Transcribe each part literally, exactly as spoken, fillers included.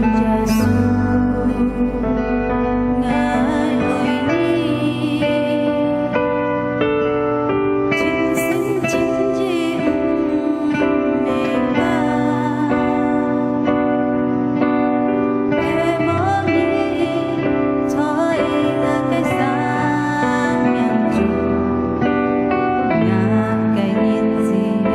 耶穌，𠊎愛你，盡心盡意毋明白，係無你在𠊎个生命中，𠊎个日子有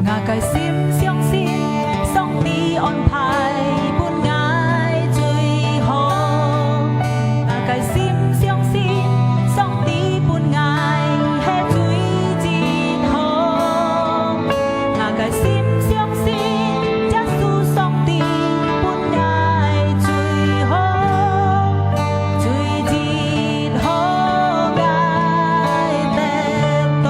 𠊎个心相信，上帝安排分𠊎最好。𠊎个心相信，上帝分𠊎係最最好。𠊎个心相信，耶穌上帝分𠊎最好。 最最好个得到。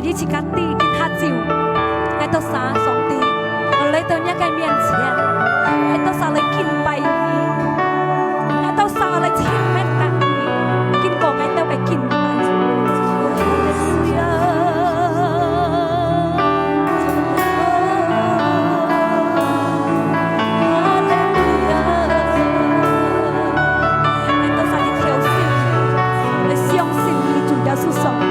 你自家知，今下晝，𠊎兜儕上帝，𠊎來到若个面前，𠊎兜儕來敬拜你，𠊎兜儕來讚美你，經過𠊎兜个敬拜。哈利路亞。 相信你，主耶穌上帝。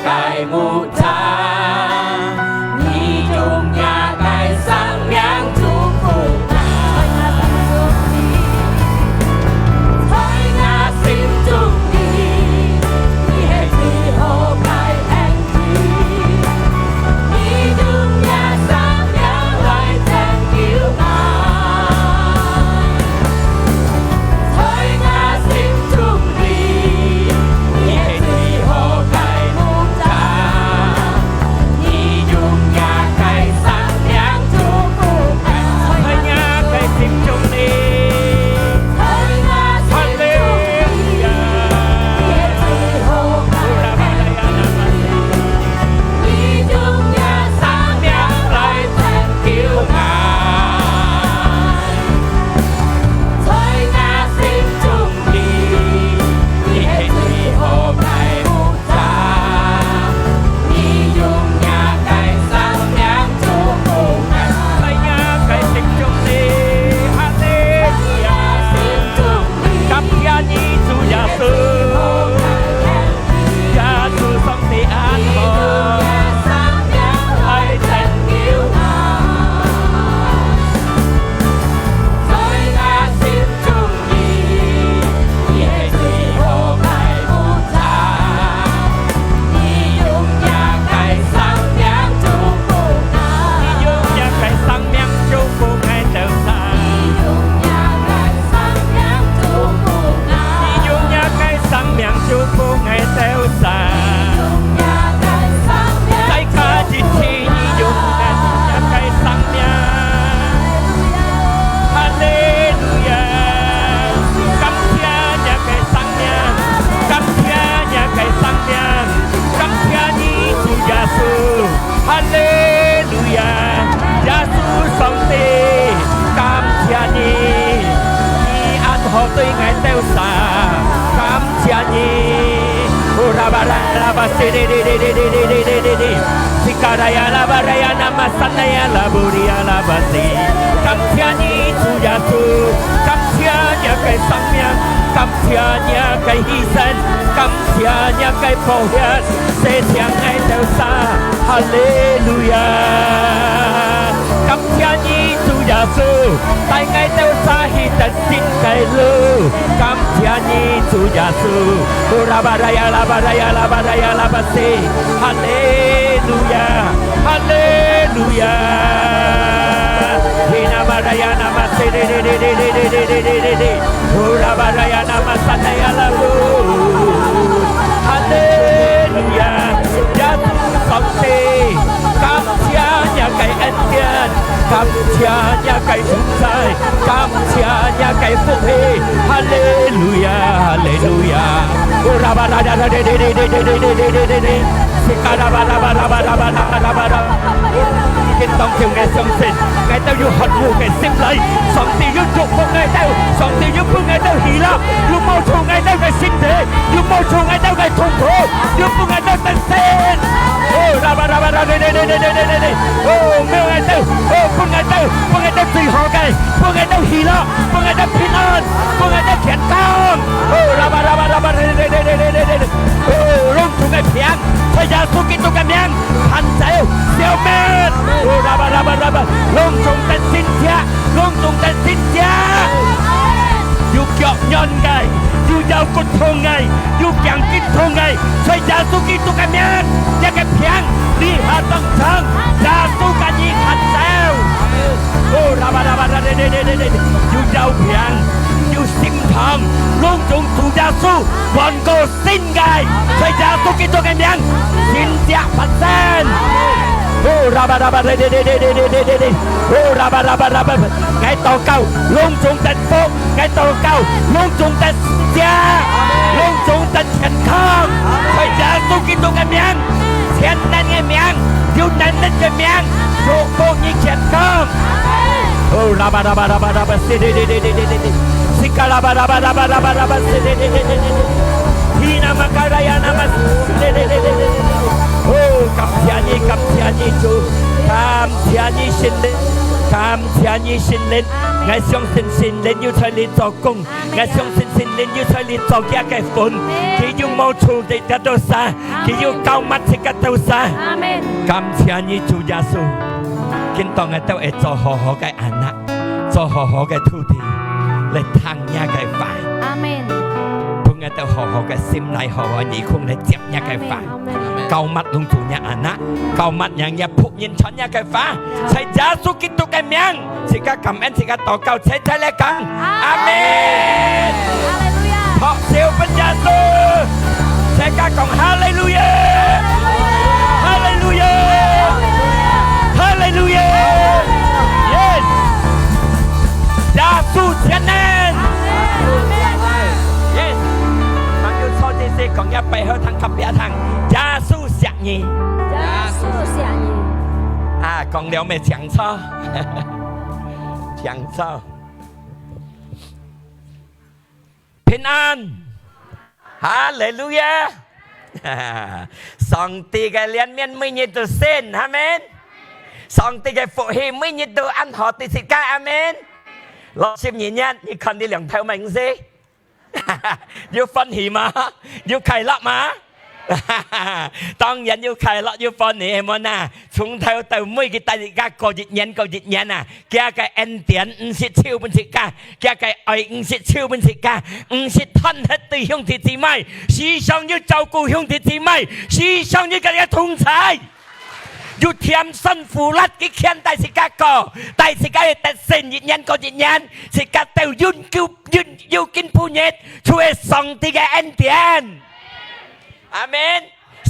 个牧者，你用若个生命祝福𠊎。在𠊎心中裡，你係最好个兄弟，你用若生命來拯救𠊎。 在𠊎心中裡，你係最好个牧者，你用若个生命祝福𠊎。在𠊎个心中裡，在𠊎心中裡，哈利路亞。你係最好个兄弟，你用若生命來拯救𠊎。 在𠊎心中裡，你係最好个牧者，你用若个生命祝福𠊎。在𠊎个心中裡，哈利路亞。感謝你，主耶穌。 耶穌上帝恁好，來拯救𠊎。在𠊎心中裡，你係最好个牧者，你用若个生命祝福𠊎。你用若个生命祝福𠊎兜儕。你用若个生命祝福𠊎。你用若个 生命祝福𠊎兜儕。在這一天，你用若个生命。哈利路亞！感謝若个生命，感謝若个生命，感謝你，主耶穌。 哈利路亞！耶穌上帝，感謝你，你恁好對𠊎兜儕，感謝你。哦，拉巴拉拉巴西哩哩哩哩哩哩哩哩哩哩，西卡拉呀拉巴拉呀那玛山那呀拉布里呀拉巴西，感謝你，主耶穌，感謝若个生命，感謝若个犧牲，感謝若个寶血。 洗淨𠊎兜儕，哈利路亞！感謝你，主耶穌，帶𠊎兜儕去得勝个路。感謝你，主耶穌。哦，拉巴拉呀，拉巴拉呀，拉巴拉呀，拉巴西，哈利路亞，哈利路亞。Hina maraya nama sidi di di di di di di di di di di. Ura baraya nama sataya labu. Haleluya. Yesus上帝，感謝若个恩典，感謝若个同在，感謝若个福氣。哈利路亞，哈利路亞。Ura baraya di di di di di di di di di di di. Sikara bara bara bara bara bara bara. 今當晝𠊎相信，𠊎兜有渴慕个心來，上帝有祝福𠊎兜，上帝有分𠊎兜喜樂，有摸著𠊎兜个身體，有摸著𠊎兜个痛苦，有分𠊎兜得勝。哦，拉巴拉巴拉，哦，摸𠊎兜，哦，分𠊎兜，分𠊎兜最好个，分𠊎兜喜樂，分𠊎兜平安，分𠊎兜健康。哦，拉巴拉巴拉巴拉，哦，攏總个病，在耶穌基督个名， 趕走，消滅。哦，拉巴拉巴拉巴，攏總得神蹟，攏總得神蹟。有腳軟个，有腰骨痛个，有頸筋痛个，在耶穌基督个名，這个病離開當場，耶穌甲你趕走。哦，拉巴拉巴拉，有腰病，有心痛，攏總主耶穌換過 新个，在耶穌基督个名，神蹟發生。哦，拉巴拉巴，哦，拉巴拉巴拉巴，𠊎禱告，攏總得福，𠊎禱告，攏總得神蹟，攏總得健康，在耶穌基督个名，全能个名，有能力个名，祝福你健康。 哦，拉巴拉巴拉巴拉巴，西哩哩哩哩哩哩哩，西卡拉巴拉巴拉巴拉巴拉巴，西哩哩哩哩哩哩，希那玛卡拉亚那玛，西哩哩哩哩哩哩。哦，感謝你，感謝你，主，感謝你，聖靈，感謝你，聖靈。𠊎相信聖靈有在這做工，𠊎相信聖靈有在這做厥个份，佢用無除自家dosa，阿們。佢有膏抹自家dosa。阿們。感謝你，主耶穌，今當𠊎兜會做好好个anak，做好好个徒弟，來聽若个話。阿們。分𠊎兜好好个心來，好好耳空來接若个話。阿們，阿們。膏抹攏總若anak，膏抹若若僕人傳若个話，在耶穌基督个名，自家感恩，自家禱告，齊齊來講，阿們。哈利路亞。拍手分耶穌，齊家講哈利路亞，哈利路亞，哈利路亞。Yes，耶穌全能。Yes，朋友坐這些講，也背後聽，隔壁聽，耶穌惜你。耶穌惜你。啊，講了無？請坐。請坐。平安。哈利路亞。上帝个憐憫每日都新，阿們。上帝个福氣每日都恁好對自家，阿們。六十二年，你看你兩頭明星，有歡喜嗎？有快樂嗎？當然有快樂，有歡喜，係無啊？從頭到尾，佢帶自家過一年過一年啊！佢个恩典毋識收分自家，佢个愛毋識收分自家，毋識斷忒對兄弟姊妹。時常有照顧兄弟姊妹，時常有佮佢同在。 有甜酸苦辣，佢牽帶自家過，帶自家去得勝，一年過一年，自家都有，有，有，有今晡日，就係上帝个恩典。阿們。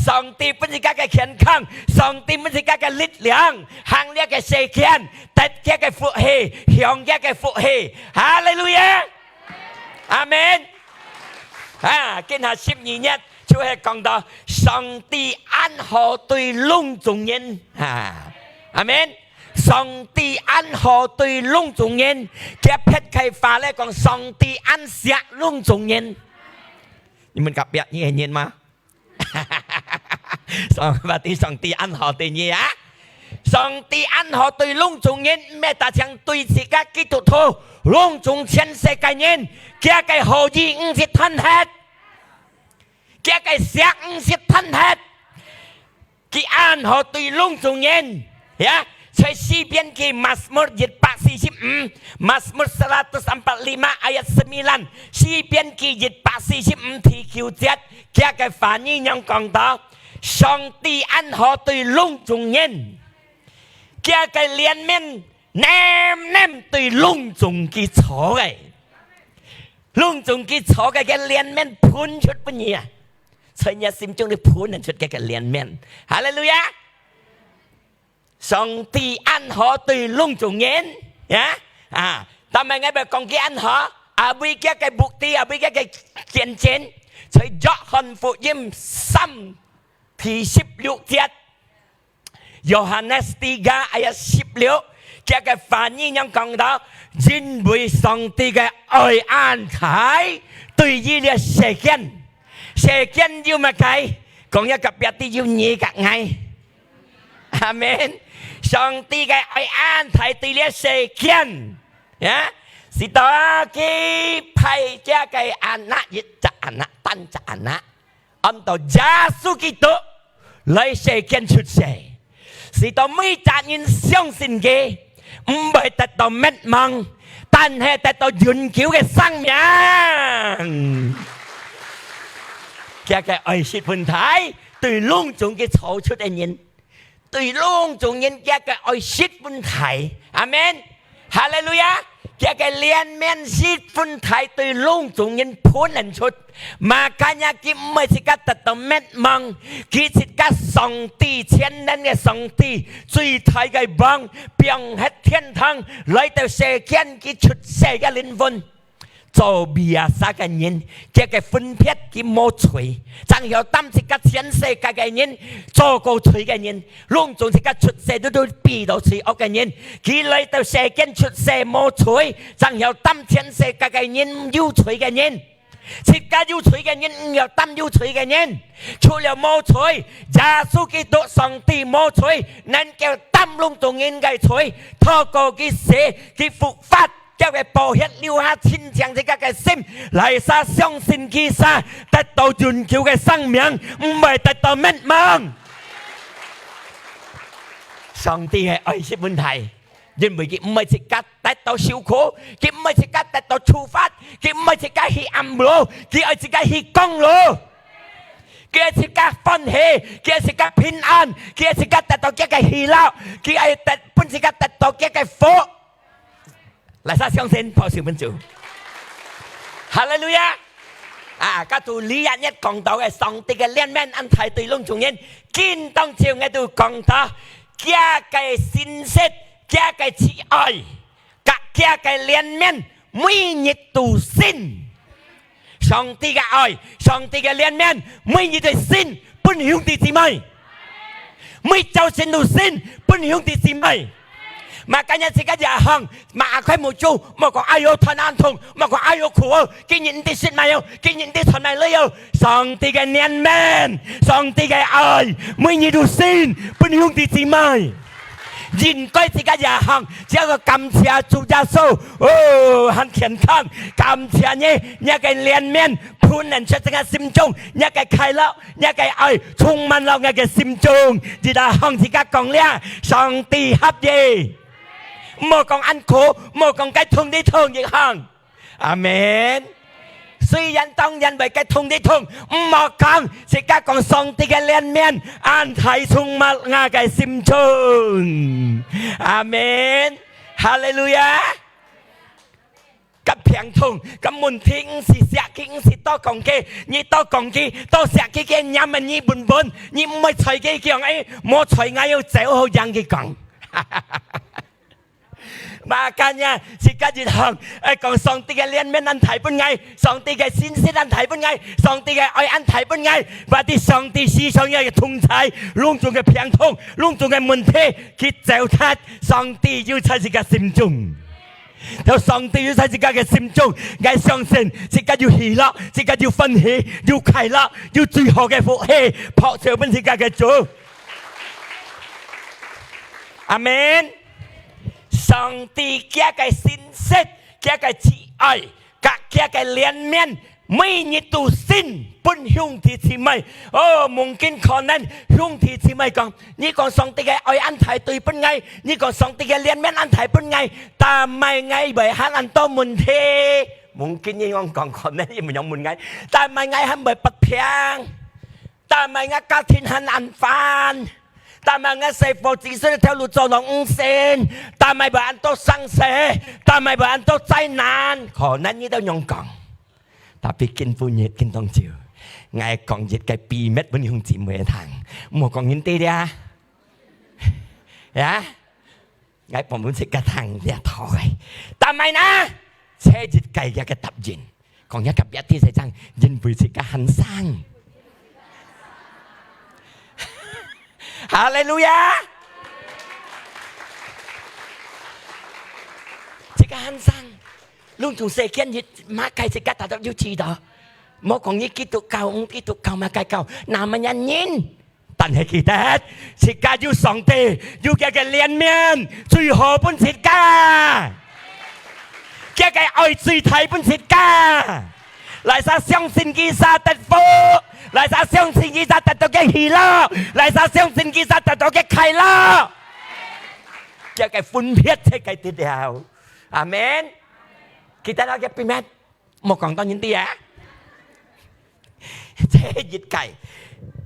上帝分自家个健康，上帝分自家个力量，行這个世間，得佢个福氣，享佢个福氣。哈利路亞！阿們。啊，今下十二月， 就係講到上帝恁好對攏總人，哈，阿們。上帝恁好對攏總人，佢別个話來講，上帝恁惜攏總人。你問隔壁，你係人嗎？上，berarti上帝恁好對你啊？上帝恁好對攏總人，毋係單淨對自家基督徒，攏總全世界人，佢个好意毋識斷忒。 佢个惜毋識斷忒，佢恁好對攏總人，ya。在詩篇記Mazmur一百四十五，Mazmur seratus empat lima ayat sembilan，詩篇記一百四十五第九節，佢个話語仰講到：上帝恁好對攏總人，佢个憐憫 淰淰對攏總佢做个，攏總佢做个，佢憐憫噴出分你啊！在你心中裡噴出佢个憐憫。哈利路亞！上帝恁好對攏總人，ya，啊，但係𠊎毋講佢恁好，啊，為佢个目的，啊，為佢个見證，在約翰福音三第十六節， Yohanes tiga ayat十六，佢个話語仰講到：因為上帝个愛恁大，對於這世間，世間有麼个？講一个別个，有你佮𠊎。阿們。上帝个愛恁大，對這世間，ya，使到佢派佢个anak，一隻anak，單隻anak， 安到耶穌基督來世間出世，使到每隻人相信佢，毋會得到滅亡，但係得到永久个生命。佢个愛十分大，對攏總佢造出个人， 對攏總人佢个愛十分大。阿們。哈利路亞！佢个憐憫十分大，對攏總人噴出。Makanya佢毋會自家得到滅亡，佢自家上帝，全能个上帝，最大个王，放忒天堂，來到世間，佢出世个靈魂。 做biasa个人，佢个分別佢無罪，正曉擔自家全世界个人，做過罪个人，攏總自家出世都，都比到罪惡个人。佢來到世間出世無罪，正曉擔全世界个人，有罪个人。自家有罪个人，毋曉擔有罪个人。除了無罪，耶穌基督上帝無罪，能夠擔攏總人个罪，透過佢死，佢復活，佢个寶血流下清淨自家个心，來儕相信佢儕得到永久个生命，毋會得到滅亡。上帝个愛十分大，因為佢毋愛自家得到受苦，佢毋愛自家得到處罰，佢毋愛自家去暗路，佢愛自家去光路。佢愛自家歡喜，佢愛自家平安，佢愛自家得到佢个喜樂，佢愛得，分自家得到佢个福。 來，大家相信，拍手分主。哈利路亞！啊，該就這一日講到个上帝个憐憫恁大對攏總人，今當晝𠊎都講到，佢个信實，佢个慈愛，佮佢个憐憫，每日都新。上帝个愛，上帝个憐憫，每日都新，分兄弟姊妹。 每朝晨都新，分兄弟姊妹。Makanya自家也行，擘開目珠，莫講哎喲，斷恁痛，莫講哎喲，苦哦，今日你得食麼哦，今日你得穿麼類哦。上帝个憐憫，上帝个愛，每日都新，分兄弟姊妹。應該自家也行，只要感謝主耶穌，哦，還健康，感謝你，你个憐憫，分人出自家心中，你个快樂， 若个愛充滿了若个心中，一下向自家講了，上帝合意。莫講恁苦，莫講該痛的痛一行。阿門。雖然當然會該痛的痛，莫講，自家講上帝个憐憫，恁大充滿𠊎个心中。阿門。哈利路亞。 該病痛，該問題，毋係寫佢，毋係多講佢，你多講佢，多寫佢，佢念啊你文文，你毋會睬佢，佢講，哎，莫睬𠊎，愛走好樣佢講。Makanya，自家一項，哎，講上帝个憐憫恁大分𠊎，上帝个信實恁大分𠊎，上帝个愛恁大分𠊎，berarti上帝時常有个同在，攏總个病痛，攏總个問題，佢走忒，上帝有在自家心中。 到上帝有在自家个心中，𠊎相信自家有喜樂，自家有歡喜，有快樂，有最好个福氣，拍手分自家个主。阿門。上帝佢个信實，佢个慈愛，佮佢个憐憫， 每日都新分兄弟姊妹。哦，mungkin可能兄弟姊妹講，你講上帝个愛恁大對分𠊎，你講上帝个憐憫恁大分𠊎，但係𠊎會還恁多問題。Mungkin你講，可能你毋用問𠊎，但係𠊎還會發病，但係𠊎家庭還恁煩，但係𠊎細伙子孫條路做到毋成，但係會恁多生死，但係會恁多災難。可能你都用講。 Tapi今晡日，今當晝，𠊎講一個秘密分兄姊妹聽，莫講人知了。呀，𠊎分分自家聽這套个。但係呢，這一個這個答應，講一個別个事情，因為自家還生。哈利路亞！自家還生。 攏總世間一麼个自家大家有知道。莫講你基督教，毋基督教麼个教，namanya人。但係記得，自家有上帝，有佢个憐憫，最好分自家。佢个愛最大分自家。來儕相信佢儕得福，來儕相信佢儕得到个喜樂，來儕相信佢儕得到个快樂。佢个分別在該得了。阿門。 記得啊，个秘密，莫講到人知啊。這一個，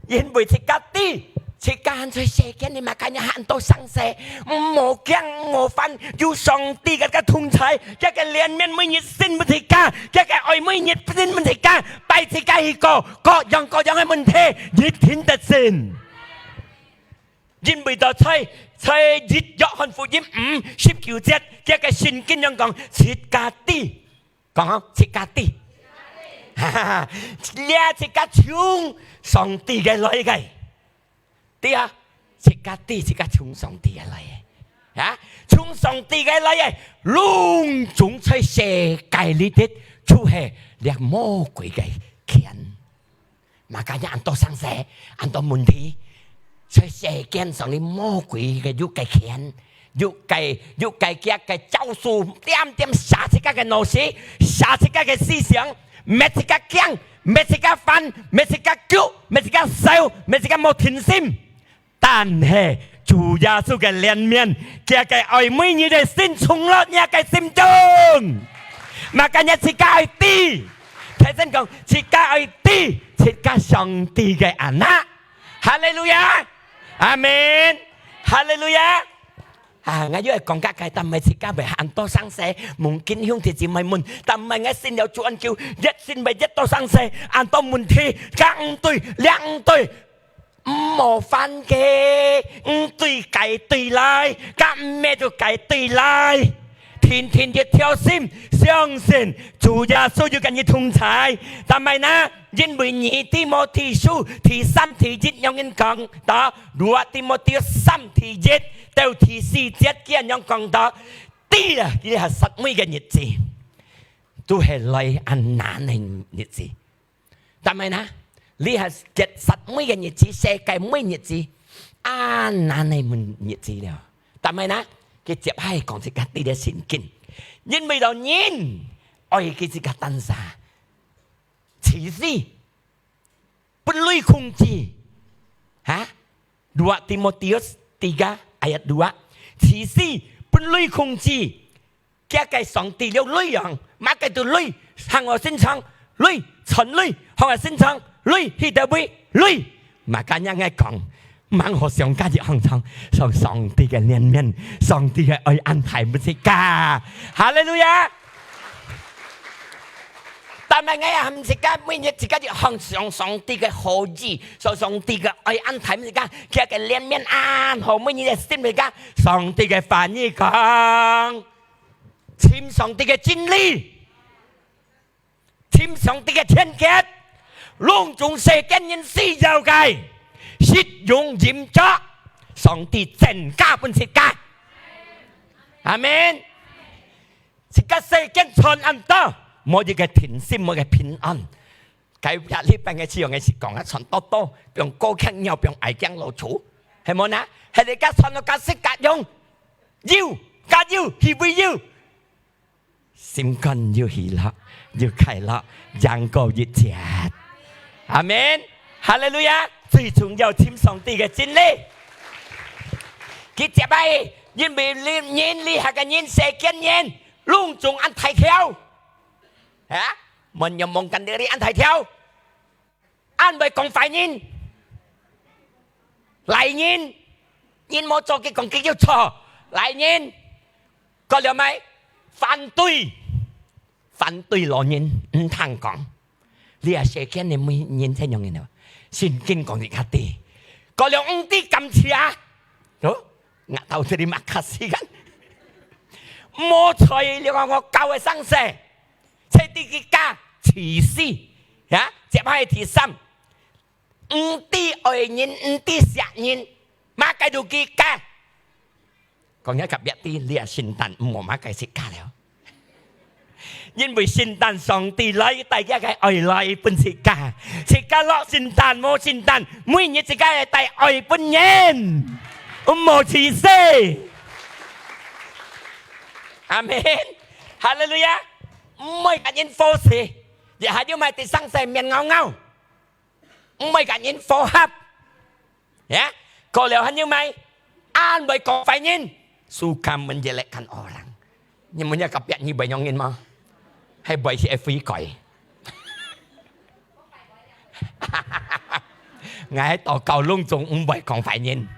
因為自家知，自家在世間裡嘛，今日還多生死，莫驚莫煩，有上帝个个同在，佢个憐憫每日新分自家，佢个愛每日新分自家，帶自家去過各樣各樣个問題，一定得勝。 因為到在，在一約翰福音五十九節，佢个聖經樣講，自家知，講啊，自家知，哈哈哈，這自家從上帝个來个，對啊，自家知，自家從上帝个來个，啊，從上帝个來个，攏總在世界裡頭，就係這魔鬼个權。 Makanya恁多生死，恁多問題，在世間上裡魔鬼个有个權，有个，有个佢个招數，點點寫自家个腦屎，寫自家个思想，搣自家驚，搣自家煩，搣自家急，搣自家愁，搣自家無定心。但係主耶穌个憐憫，佢个愛每日个新衝落你个心中。Makanya自家愛知，大聲講，自家愛知，自家上帝个anak。哈利路亞！阿門！哈利路亞！啊，𠊎又愛講个，但毋係自家會恁多生事，mungkin兄弟姊妹們，但毋係𠊎信了主恁久，一信會一多生事，恁多問題，這毋對，那毋對，毋好煩佢，毋對該對來，該毋係就該對來。天天一條心，相信主耶穌有跟你同在。但係呢，因為二提摩太書第三第一樣人講到，二提摩太三第一到第四節，佢恁樣講到，知啦，佢係煞尾个日子，都係來恁難个日子。但係呢，你係結煞尾个日子，世界尾日子，恁難个日子了。但係呢，佢接下講自家知个聖經，因為到人愛佢自家單儕，自私，分鐳控制，哈？Dua Timotius tiga ayat dua，自私，分鐳控制。佢个上帝了鐳樣，麼个都鐳，行到身上鐳，穿鐳，行到身上鐳，去到位鐳。Makanya𠊎講，吂好想家己行上，上上帝个憐憫，上帝个愛恁大分自家。哈利路亞！但係𠊎也喊自家，每日自家就行上上帝个好意，上上帝个愛恁大分自家，佢个憐憫恁好，每日个心自家，上帝个話語講，尋上帝个真理。 尋上帝个天國，攏總世間人需要个，食用飲著，上帝增加分自家。阿門。自家世間賺恁多，無一个定心，無一个平安。該日禮拜个時候，𠊎係講啊，賺多多，放高興，要放矮降老鼠，係無呢？係你家賺到家私家用，有，家有，係會有。 心肝又喜樂，又快樂，贏過一切。阿門。哈利路亞！最重要，尋上帝个真理。佢接下，因為你人，你下个人，世間人，攏總恁大條。啊？問有望緊你恁大條？ 恁會講壞人、賴人，人無做佢講佢有錯，賴人，過了無？反對，反對老人，毋聽講。你啊，世間个每人這樣个，聖經講你較知。過了毋知感謝，哦，𠊎到這裡嘛較時間。無睬了，𠊎教个生事，這第幾家，自私，呀，接下第三。 毋知愛人，毋知惜人，麼个都佢家。講一个別个，你啊聖誕毋好麼个自家了。因為聖誕上帝來帶佢个愛來分自家，自家落聖誕無聖誕，每日自家會帶愛分人，毋好自私。阿門。哈利路亞。毋會甲人服侍，也還有麼个生事面咬咬。 毋會甲人和合。Ya，過了還有無？恁會講壞人，suka menjelekkan orang。你問一个別人會仰形無？係會去會悔改。𠊎禱告攏總毋會講壞人。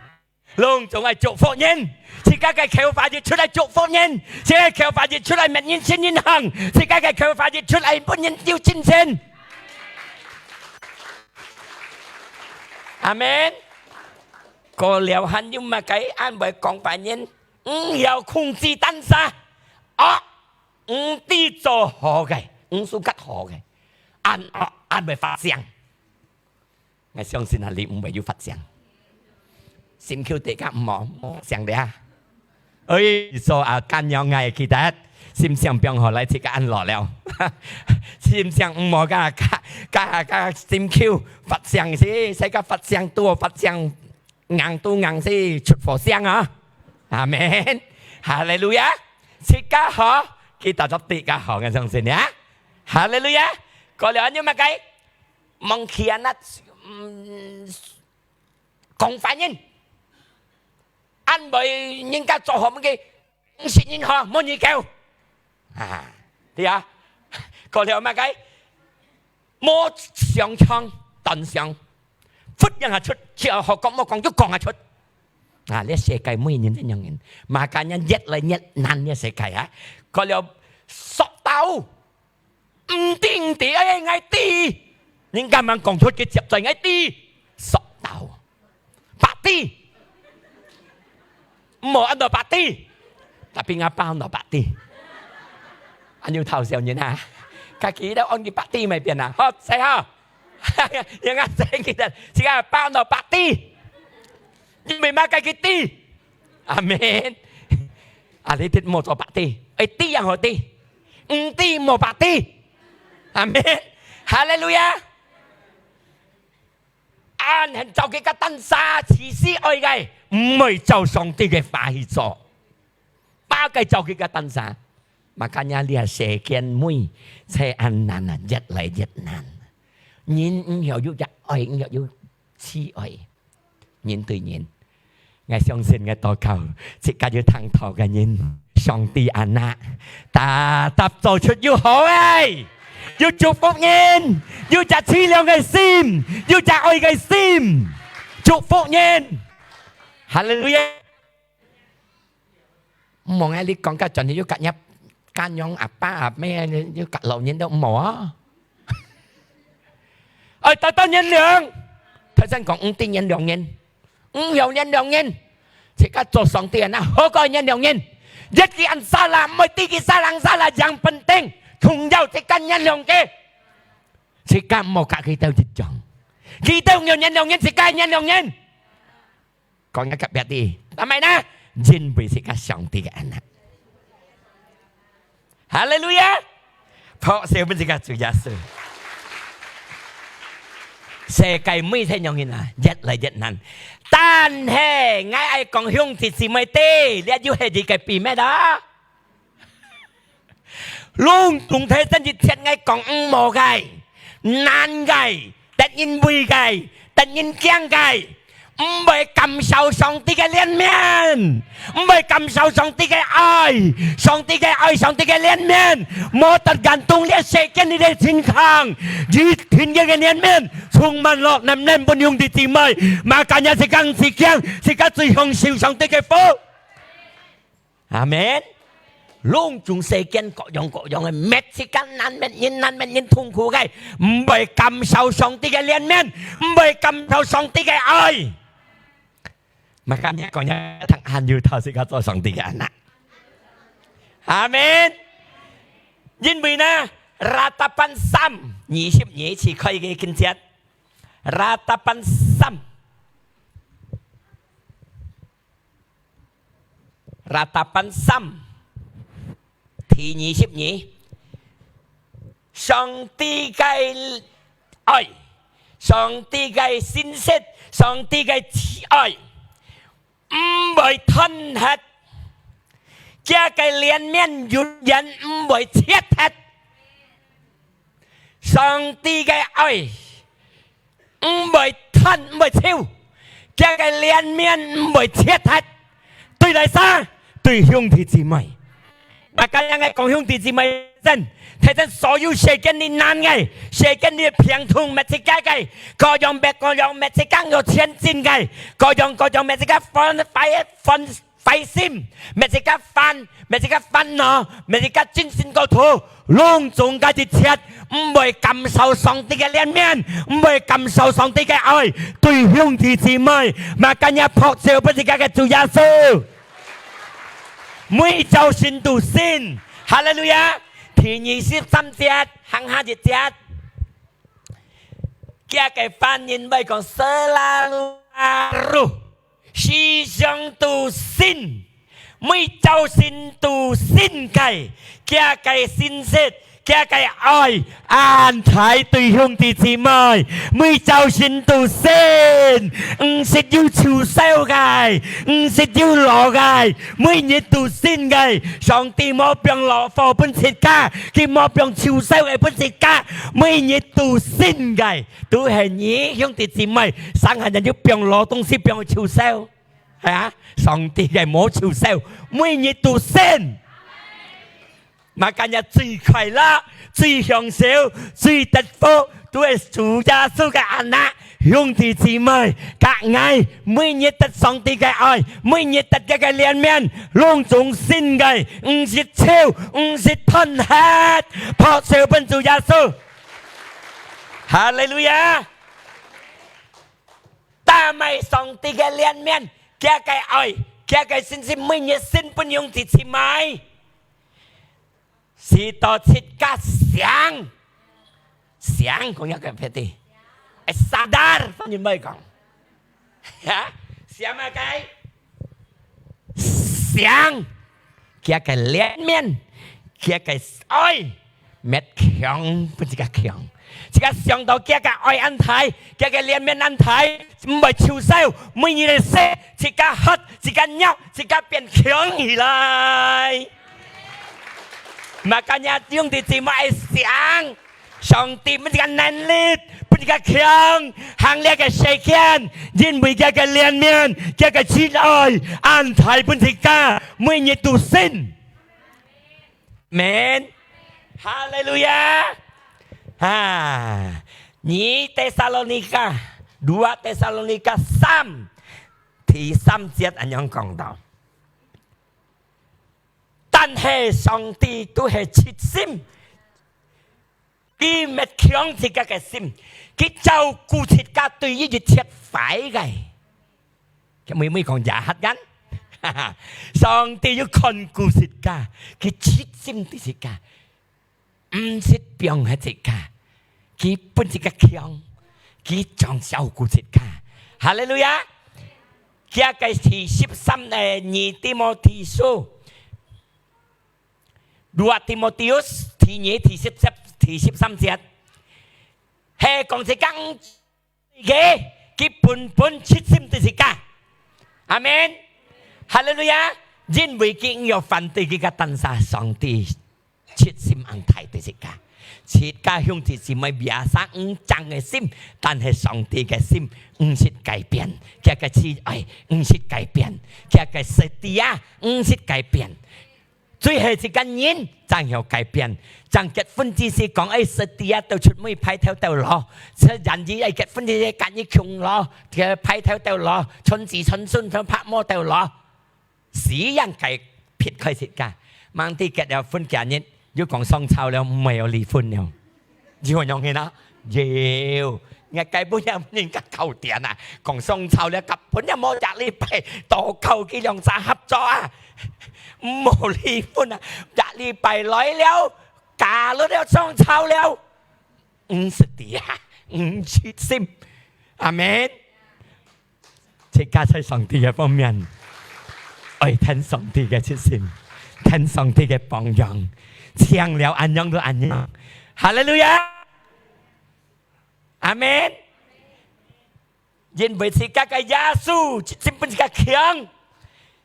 攏總愛祝福人，自家个口話一出來祝福人，自家个口話一出來搣人、親人行，自家个口話一出來分人有精神。阿門。過了還有麼个恁會講壞人？毋曉控制單儕，惡，毋知做好个，毋suka好个，恁惡，恁會發性。 𠊎相信啊，你毋會有發性。心臼底下毋好，莫發性了啊。哎，所以啊，今日𠊎記得，心性放好來，自家恁老了。心性毋好，甲，甲，甲，甲心臼發性死，使甲發性都發性，硬都硬死，出火星啊！阿門。哈利路亞！自家好，佢兜做自家好，𠊎相信呀。哈利路亞！過了恁樣麼个？望去啊，那，嗯，講壞人，安慰人家做好麼个，毋識人好，無人救。啊，對啊，過了麼个？ 無想像，斷想，忽然下出，只要好講無講就講下出。啊，這世界每人都恁樣，makanya越來越難，這世界啊。過了，索道，毋知毋知，哎，𠊎知，人家吂講出去接嘴，𠊎知，索道。 Pak Ti。無安到Pak Ti，tapi𠊎爸安到Pak Ti。恁樣偷笑人啊！家己都安佢Pak Ti乜變啊，好，細好。人家細佢个，自家爸安到Pak Ti，因為麼个佢知。阿門。啊，你知莫做Pak Ti，愛知也好知，毋知莫Pak Ti。阿門。哈利路亞。 恁樣照佢个單儕，自私愛个，毋會照上帝个話去做。Pak个照佢个單儕，makanya這世間每，才恁難啊，越來越難。人毋曉有隻愛，毋曉有慈愛，人對人。 𠊎相信𠊎禱告，自家有聽到个人，上帝anak，tetap做出有好个，有祝福人，有隻慈祥个心，有隻愛个心，祝福人。哈利路亞！毋好𠊎你講个全係有隔壁、家娘、阿爸、阿姆，有隔老人都毋好啊。愛得到原諒，頭先講毋知原諒人。 毋曉原諒人，自家做上帝anak，好過原諒人。Lihat佢salah，毋愛知佢salah，salah，yang penting，重要自家原諒佢。自家毋好甲佢兜一樣，佢兜毋曉原諒人，自家原諒人。講一个別个，但係呢，因為自家上帝个anak。 哈利路亞！拍手分自家主耶穌。世界每天樣形啊，越來越難。但係，𠊎愛講兄弟姊妹知，這又係一个秘密啊！攏總體真一切𠊎講毋好个，難个， 得人畏个，得人驚个，毋會感受上帝个憐憫，毋會感受上帝个愛，上帝个愛，上帝个憐憫，無得感動這世間裡个情況，一定个憐憫充滿落，能能分兄弟姊妹，makanya自家毋使驚，自家最享受上帝个福。 阿門。攏總世間各樣各樣个，搣自家難搣人，難搣人痛苦个，毋會感受上帝个憐憫，毋會感受上帝个愛。Makanya講，還有透自家做上帝个anak。阿門。因為呢，Ratapan三，二十二，一起開个經節。Ratapan三。 Ratapan三，第二十二，上帝个愛，上帝个信實，上帝个慈愛，毋會斷忒，佢个憐憫永遠毋會切忒。 上帝个愛毋會斷，毋會走，佢个憐憫毋會切忒。對哪儕？對兄弟姊妹。Makanya𠊎講兄弟姊妹，真，睇真所有世間裡難个，世間裡病痛，搣自家个，各樣搣各樣搣自家有前進个，各樣各樣搣自家分，分，分 灰心，搣自家煩，搣自家煩惱，搣自家精神過度，攏總个一切，毋會感受上帝个憐憫，毋會感受上帝个愛，對兄弟姊妹，makanya拍手分自家个主耶穌。每朝晨都新，哈利路亞！第二十三節，行下一節，佢个番人會講，selalu baru。 時常都新，每朝晨都新个，佢个信實，佢个愛恁大對兄弟姊妹，每朝晨都醒，毋識有臭臊个，毋識有老个，每日都醒个。上帝無放老火分自家，佢無放臭臊个分自家，每日都醒个。都係你兄弟姊妹，生下人就放老東西，放臭臊，係啊？上帝个無臭臊，每日都醒。Makanya最快樂、最享受、最得福，都係主耶穌个anak。兄弟姊妹，佮𠊎每日得上帝个愛，每日得佢个憐憫，攏總醒个，毋識臭，毋識吞忒，拍手分主耶穌。哈利路亞！打敗上帝个憐憫，佢个愛，佢个信心，每日醒分兄弟姊妹。 使到自家醒，醒講一個別个，哎，sadar，翻譯會講，哈，醒麼个？醒，佢个憐憫，佢个愛，搣強，分自家強。自家想到佢个愛恁大，佢个憐憫恁大，毋會臭臊，每日个事，自家喝，自家尿，自家變強起來。 Makanya兄弟姊妹愛醒，上帝分自家能力，分自家強，行這个世間，因為佢个憐憫，佢个慈愛，恁大分自家，每日都醒。Amen。哈利路亞！啊，二帖撒羅尼迦，二帖撒羅尼迦三，第三節恁樣講到。 但係上帝都係七心，佢搣強自家个心，佢照顧自家對於一切壞个。佢每每講jahat kan，上帝有看顧自家，佢七心對自家。 毋識放忒自家，佢分自家強，佢掌照顧自家。哈利路亞！佢个第十三，誒，二提摩太書，dua Timotius，第二，第十，第十三節，係講自家 个，佢本本七心對自家。阿門。哈利路亞！因為佢毋有反對佢个單儕，上帝七心恁大對自家。自家兄弟姊妹biasa毋正个心，但係上帝个心毋識改變，佢个慈愛毋識改變，佢个setia毋識改變。 最後一個人正曉改變，正結婚之時講，哎，setia到出尾排頭到老，出人兒，哎，結婚之時隔日窮老，排頭到老，伸子伸孫，拍無到老。死人該撇開自家，吂知結了婚幾日，又講上吵了，毋係要離婚了。 有恁樣个啊？有。𠊎个本也人家搞掂啊，講上吵了，根本也無一禮拜，禱告佢兩儕合作啊，毋好離婚啊，一禮拜來了，嫁了了上吵了，毋識知啊，毋識心。阿門。 自家在上帝个方面，愛聽上帝个七心，聽上帝个榜樣，像了恁樣都恁樣。哈利路亞！阿門。因為自家个耶穌，七心分自家強，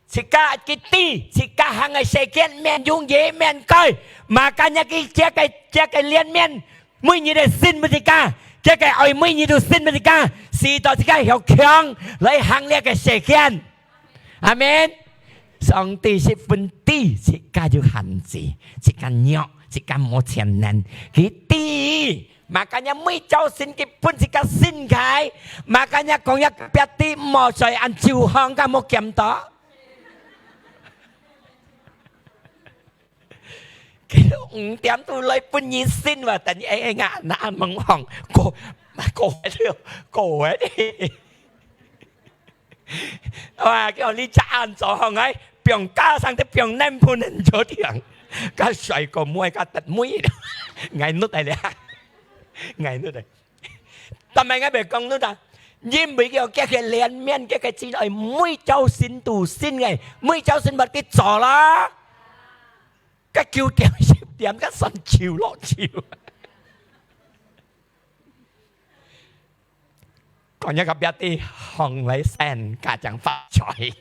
自家个知，自家行个世間，免容易免改，makanya佢，佢个，佢个憐憫， 每日都醒分自家，佢个愛每日都醒分自家，使到自家曉強來行這个世間。阿門。上帝十分知自家有限制，自家弱，自家無全能，佢知。Makanya每朝晨佢分自家醒開，makanya講一別地，莫再恁晝行，敢無見到？ 佢五點都來分你醒哇，等於哎哎呀，那暗濛濛，過，過了，過了。哇，叫你早安早上哎，放假上的放nem pun nem做定，該帥哥妹該得妹，𠊎努力了，𠊎努力。但係𠊎袂講努力，因為佢有佢个憐憫，佢个慈愛，每朝晨都醒个，每朝晨乜佢做啦。該九點、十點，該算久落去。講一個別个，紅來先，家將發財。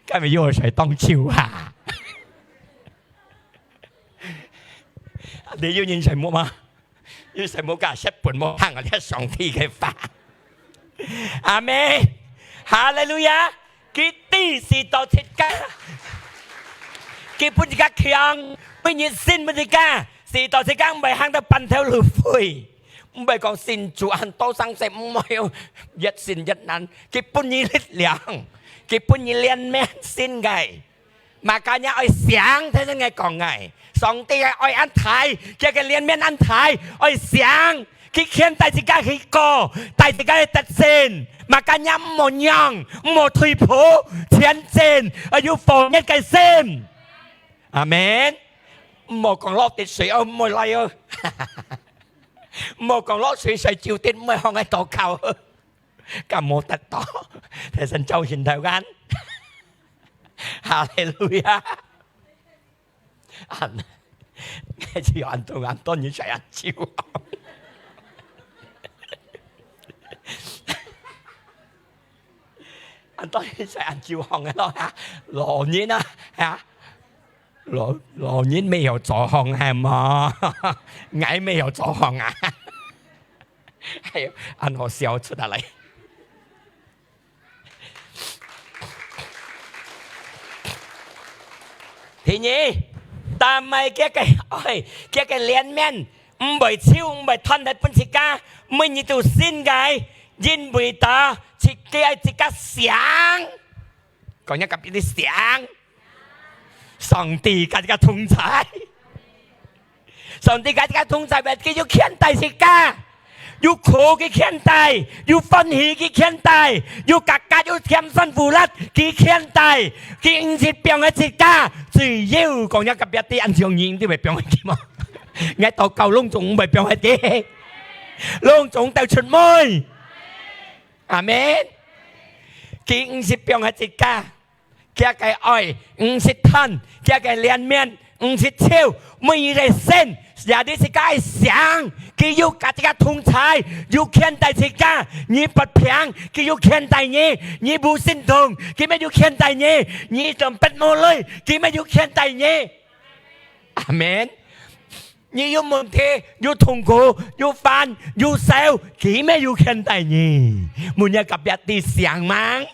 該咪有水當久啊？你有人在無嗎？ 有時無甲識分無行啊，這上帝个話。阿門。哈利路亞。佢知使徒自家，佢分自家強，每日信分自家，使徒自家毋會行到半頭路廢。毋會講信主恁多生死，毋會哦，越信越難。佢分你力量，佢分你練命信个。 Makanya愛醒，聽人个講个。上帝个愛恁大，佢个憐憫恁大，愛醒，佢牽帶自家去過，帶自家去得勝。Makanya毋好讓，毋好退步，前進，愛有火熱个心。阿門。毋好講落滴水哦，毋好來哦。毋好講落水，水就滴，毋好放个禱告。 敢無得到？大聲叫醒台灣。哈利路亞！恁，就恁多，恁多人在恁久。恁多人在恁久行个咯，哈，老人啊，哈，老，老人沒有做行，係無？𠊎沒有做行啊。哎喲，恁好笑出來。 第二，但係佢个愛，佢个憐憫，毋會收，毋會斷忒分自家，每日都新个，因為到自家，自家醒。講一個別个醒，上帝甲自家同在。 上帝甲自家同在，佢有牽帶自家，有苦佢牽帶，有歡喜佢牽帶，有格格有甜酸苦辣佢牽帶，佢毋識放忒自家，只有講一個別个恁樣人，你會放忒佢無？𠊎禱告攏總毋會放忒佢，攏總帶出門。阿門。佢毋識放忒自家。 佢个愛毋識斷，佢个憐憫毋識收，每一個神，也你自家愛想，佢有甲自家同在，有牽帶自家，你發病，佢有牽帶你，你無神通，佢乜有牽帶你，你當別無鐳，佢乜有牽帶你。阿門。 你有問題，有痛苦，有煩，有愁，佢乜有牽帶你。問一個別个醒嗎？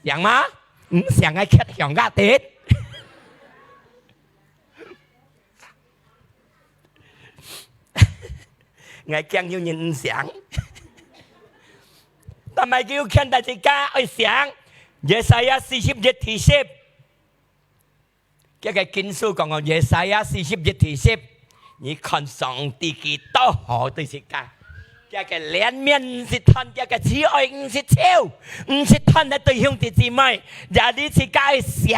醒嗎？毋醒个，徛向下跌。 𠊎驚有人毋醒。但係佢有牽帶自家愛醒。Yesaya四十一第十，佢个經書講哦，Yesaya四十一第十，你看上帝幾多好對自家，佢个憐憫毋識斷，佢个慈愛毋識收，毋識斷个對兄弟姊妹，也你自家愛醒，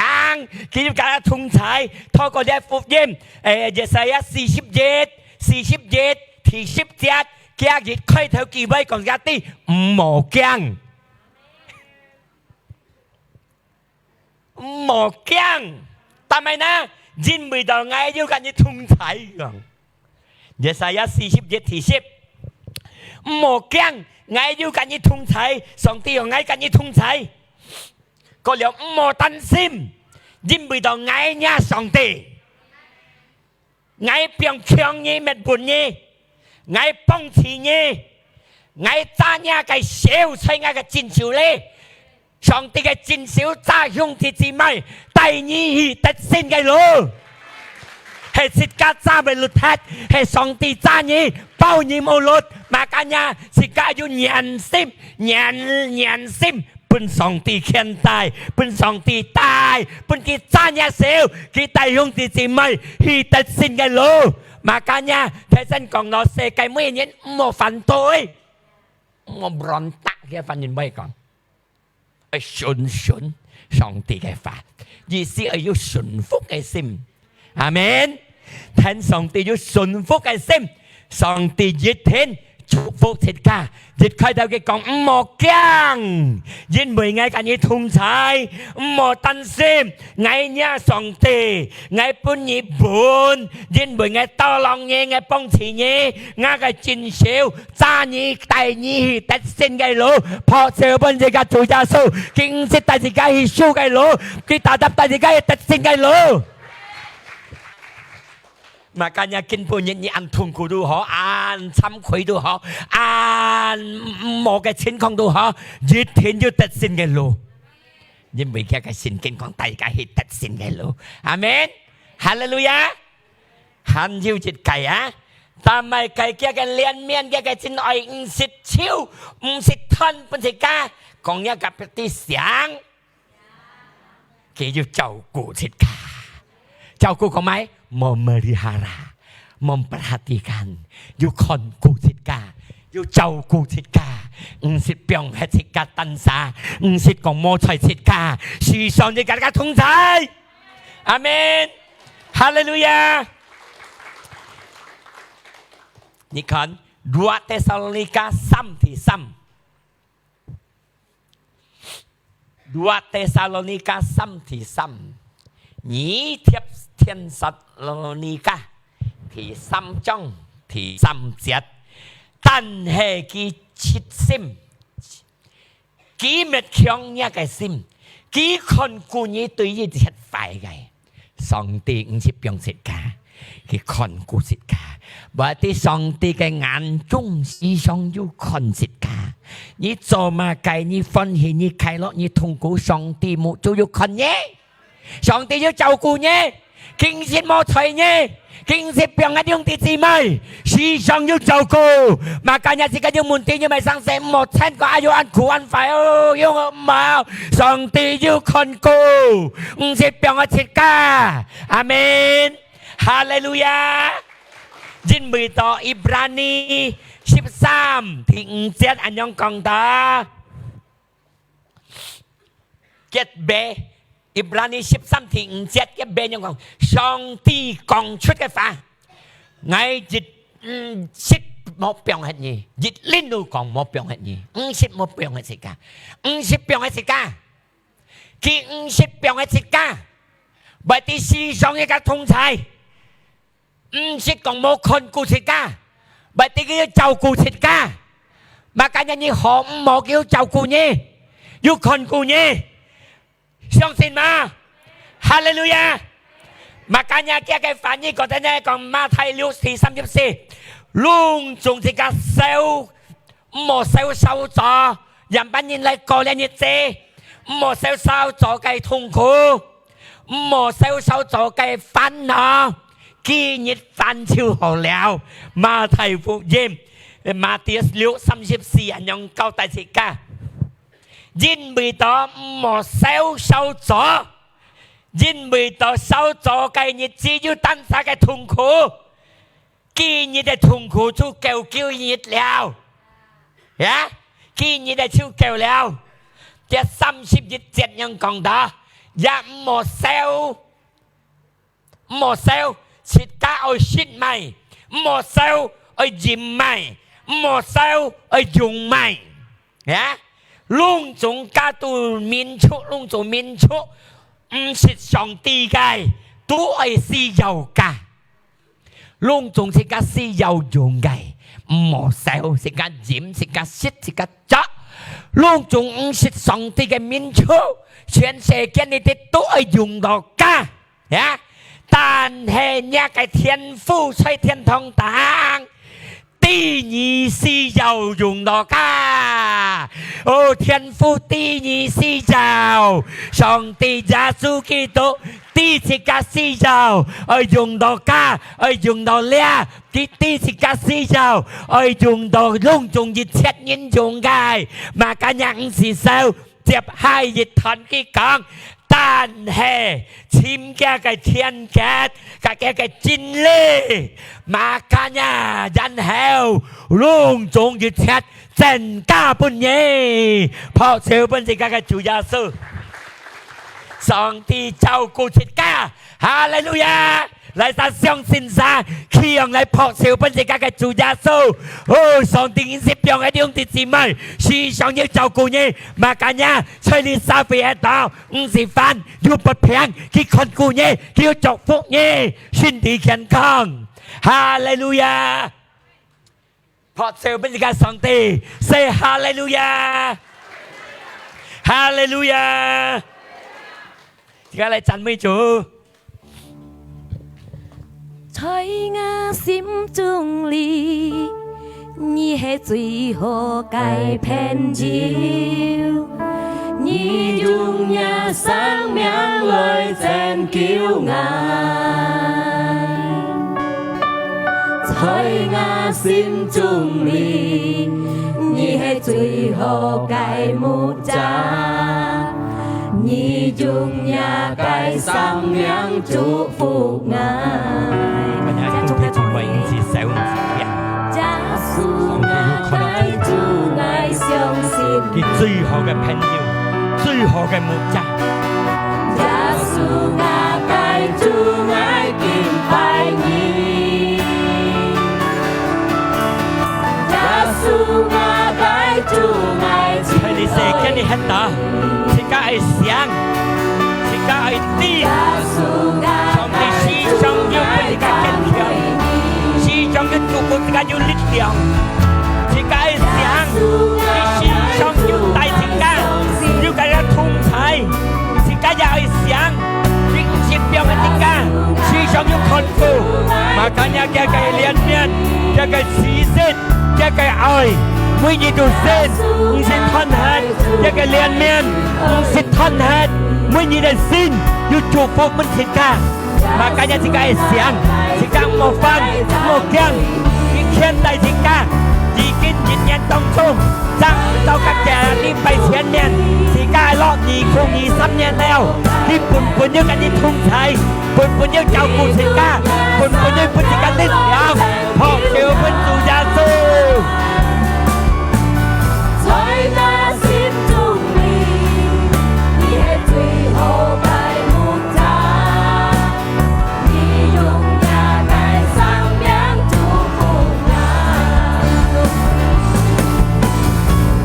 佢有甲同在，透過這福音，誒，Yesaya四十一， 四十一第十節，今日開頭機會講一下知，毋好驚，毋好驚。但係呢，因為到𠊎有甲你同在，講。Yesaya四十一第十，毋好驚，𠊎有甲你同在，上帝有𠊎甲你同在。過了毋好擔心，因為到𠊎若上帝。 𠊎放強你，滅歕你，𠊎幫持你，𠊎揸若个手在𠊎个正手裡。上帝个正手揸兄弟姊妹，帶你去得勝个路。係自家揸會㪐忒，係上帝揸你，包你無㪐。Makanya自家有軟心，軟，軟心， 分上帝牽帶，分上帝帶，分佢揸若手，佢帶兄弟姊妹去得勝个路。Makanya，大聲講咯，世界每人毋好反對，毋好berontak，佢个番人會講，愛順順上帝个話，意思愛有順服个心。 阿門。聽上帝有順服个心，上帝一定祝福自家。一開頭佢講：「毋好驚，因為𠊎佮你同在，毋好擔心，𠊎若上帝，𠊎分你穩，因為𠊎tolong你，𠊎幫助你，𠊎个正手揸你，帶你去得勝个路。」拍手分自家主耶穌，佢毋識帶自家去輸个路，佢tetap帶自家去得勝个路。Makanya今晡日你恁痛苦都好，恁慚愧都好，恁無个情況都好，一定有得勝个路。因為佢个聖經講，大家去得勝个路。阿們。哈利路亞。還有一個啊，但係佢个憐憫，佢个真愛，毋識收，毋識吞分自家，講一個別个想。 佢有照顧自家。照顧講麼个？Memelihara，memperhatikan，有看顧自家，有照顧自家，毋識放忒自家單儕，毋識講無睬自家，時常自家佮同在。阿們。哈利路亞。你看，Dua Tesalonika三第三。 Dua Tesalonika三第三，二帖，帖撒羅尼迦第三章第三節，但係佢切心，佢搣強若个心，佢看顧你對一切壞个。 上帝毋識放自家，佢看顧自家。Berarti上帝个眼中時常有看自家。你做麼个，你歡喜，你快樂，你痛苦，上帝目珠有看你。上帝有照顧你，佢毋識無睬你，佢毋識放忒兄弟姊妹，時常有照顧。Makanya自家有問題，有麼个生事，毋好嗄講，哎喲，恁苦恁壞哦，有無？上帝有看顧， 毋識放忒自家。阿們。哈利路亞。因為到Ibrani十三第五節恁樣講到，結尾，Ibrani十三第五節結尾恁樣講，上帝講出个話，𠊎一，嗯，息無放忒你，一輪都講無放忒你，毋識無放忒自家，毋識放忒自家。 佢毋識放忒自家，會知時常佢个同在，毋識講無看顧自家，會知佢有照顧自家。Makanya你好毋好，佢有照顧你，有看顧你，相信嗎？哈利路亞！Makanya佢个話語，覺得呢講馬太六第三十四，攏總自家愁 毋好愁愁做，仰般人來過這日子，毋好愁愁做个痛苦，毋好愁愁做个煩惱，今日還就好了。馬太福音，Matius六三十四恁樣交代自家。因為到毋好愁愁做，因為到愁愁个日子有單儕个痛苦。 今日个痛苦就夠今日了，呀，今日个就夠了。這三十一節恁樣講到，也毋好愁，毋好愁，自家愛食麼个，毋好愁愛飲麼个，毋好愁愛用麼个。 呀，攏總家都民族，攏總民族，毋識上帝个，都愛需要个。攏總自家需要用个，毋好愁，自家飲，自家食，自家著。攏總毋識上帝个民族，全世界裡底都愛用到个。 呀，但係若个天父在天堂頂，知你需要用到个。哦，天父知你需要，上帝耶穌基督知自家需要，愛用到个，愛用到這，佢知自家需要，愛用到攏總一切人用个，makanya毋使愁。 接下一段佢講，但係尋佢个天國，佮佢个真理，makanya然後攏總一切增加分你。拍手分自家个主耶穌。上帝照顧自家。哈利路亞！來，咱相信啥？去用來拍手分自家个主耶穌。哦，上帝，你是放个兄弟姊妹，時常要照顧你，makanya在你社會个當，毋係煩，有不平，佢看顧你，佢要祝福你，身體健康。哈利路亞！ 拍手分自家上帝，say哈利路亞！哈利路亞！自家來讚美主。在我心中裡，你係最好个朋友。 你用若生命來拯救𠊎。在𠊎心中裡，你係最好个牧者。你用若个生命祝福𠊎。大家兄弟姊妹，一起手，一起耶穌啊，个主，𠊎相信。佢最好个朋友，最好个牧者。耶穌啊，个主，𠊎敬拜你。耶穌啊，个主，𠊎敬拜你。在你世間裡歇到，自家愛想，自家愛知。 上帝時常有分自家堅強，時常有祝福自家有力量。自家愛想，佢時常有帶自家，有个人同在。自家也愛想，佢毋係放个自家，時常有看顧。Makanya佢个憐憫，佢个慈悲， 佢个愛，每日都新，毋係斷忒；佢个憐憫，毋係斷忒，每日个新，有祝福分自家。Makanya自家愛想，自家莫煩，莫驚，佢牽帶自家，已經一年當中，正到个這禮拜前面，自家落二零二三年了，佢本本有跟你同在。 本本有照顧自家，本本有分自家力量，拍手分主耶穌。在𠊎心中裡，你係最好个牧者，你用若个生命祝福𠊎。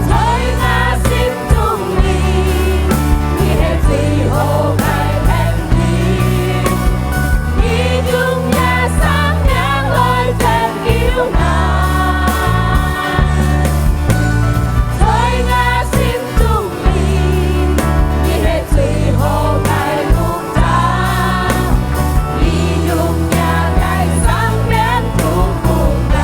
在𠊎心中裡，你係最好个朋友。 你用若生命來拯救𠊎。在𠊎心中裡，你係最好个牧者。你用若个生命祝福𠊎。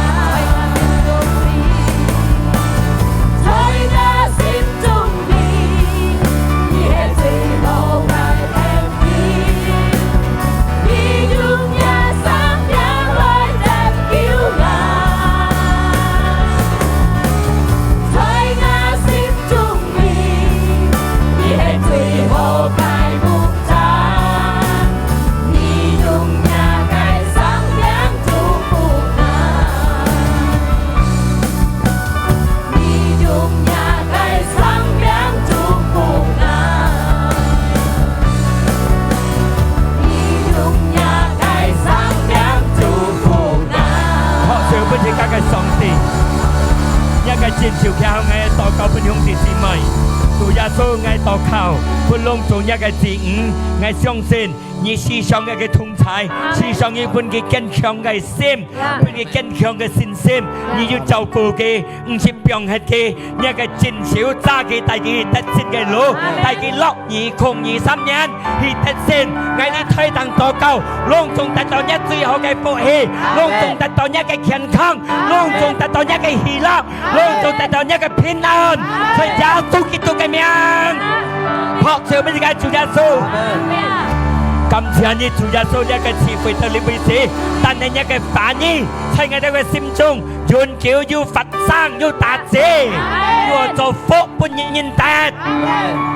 在𠊎心中 你係最好个朋友，你用若生命來拯救𠊎。在𠊎心中裡，你係最好个牧者，你用若个生命祝福𠊎。 你用若个生命祝福𠊎。你用若个生命祝福𠊎。拍手分自家个上帝。若个真手擎𠊎禱告分兄弟姊妹。主耶穌，𠊎禱告，分攏總若个子女，𠊎相信 你時常个同在，時常你分佢堅強个心，分佢堅強个信心，你有照顧佢，毋係放忒佢，若个真手揸佢，帶佢得勝个路，帶佢落二零二三年去得勝。𠊎這代禱告，攏總得到若最好个福氣，攏總得到若个健康，攏總得到若个喜樂， 攏總得到若个平安，在耶穌基督个名。拍手分自家主耶穌。感謝你，主耶穌，若个聚會到這為止，但係若个話語在𠊎兜个心中永久有發生，有打結，有做福分人人得。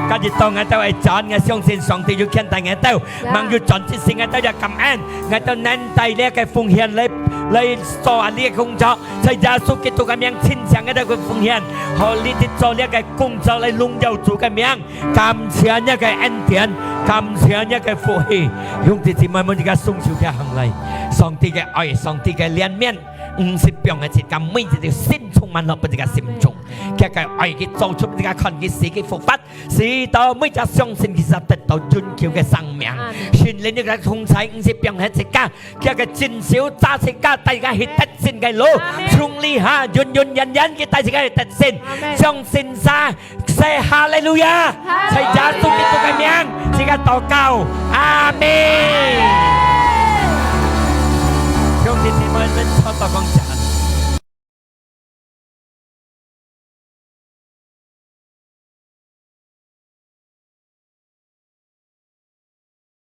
今日當𠊎兜愛轉，𠊎相信上帝有牽帶𠊎兜，吂有轉之時，𠊎兜也感恩，𠊎兜能帶這个奉獻來，來做啊這个工作。 在耶穌基督个名，親像𠊎兜个奉獻，好你去做這个工作來榮耀主个名。感謝若个恩典，感謝你个福氣，兄弟姊妹們，自家雙手擎䟘來，上帝个愛，上帝个憐憫，毋係放在自家每一條心充滿落分自家心中，佢个愛佢做出自家看，佢死佢復活，使到每隻相信佢就得到永久个生命。聖靈你个同在，毋係放在自家，佢个真手揸自家，帶自家去得勝个路，從這下永永遠遠佢帶自家去得勝，相信啥？ 說哈利路亞！在耶穌基督个名，自家禱告，阿門。兄弟姊妹們，坐到講，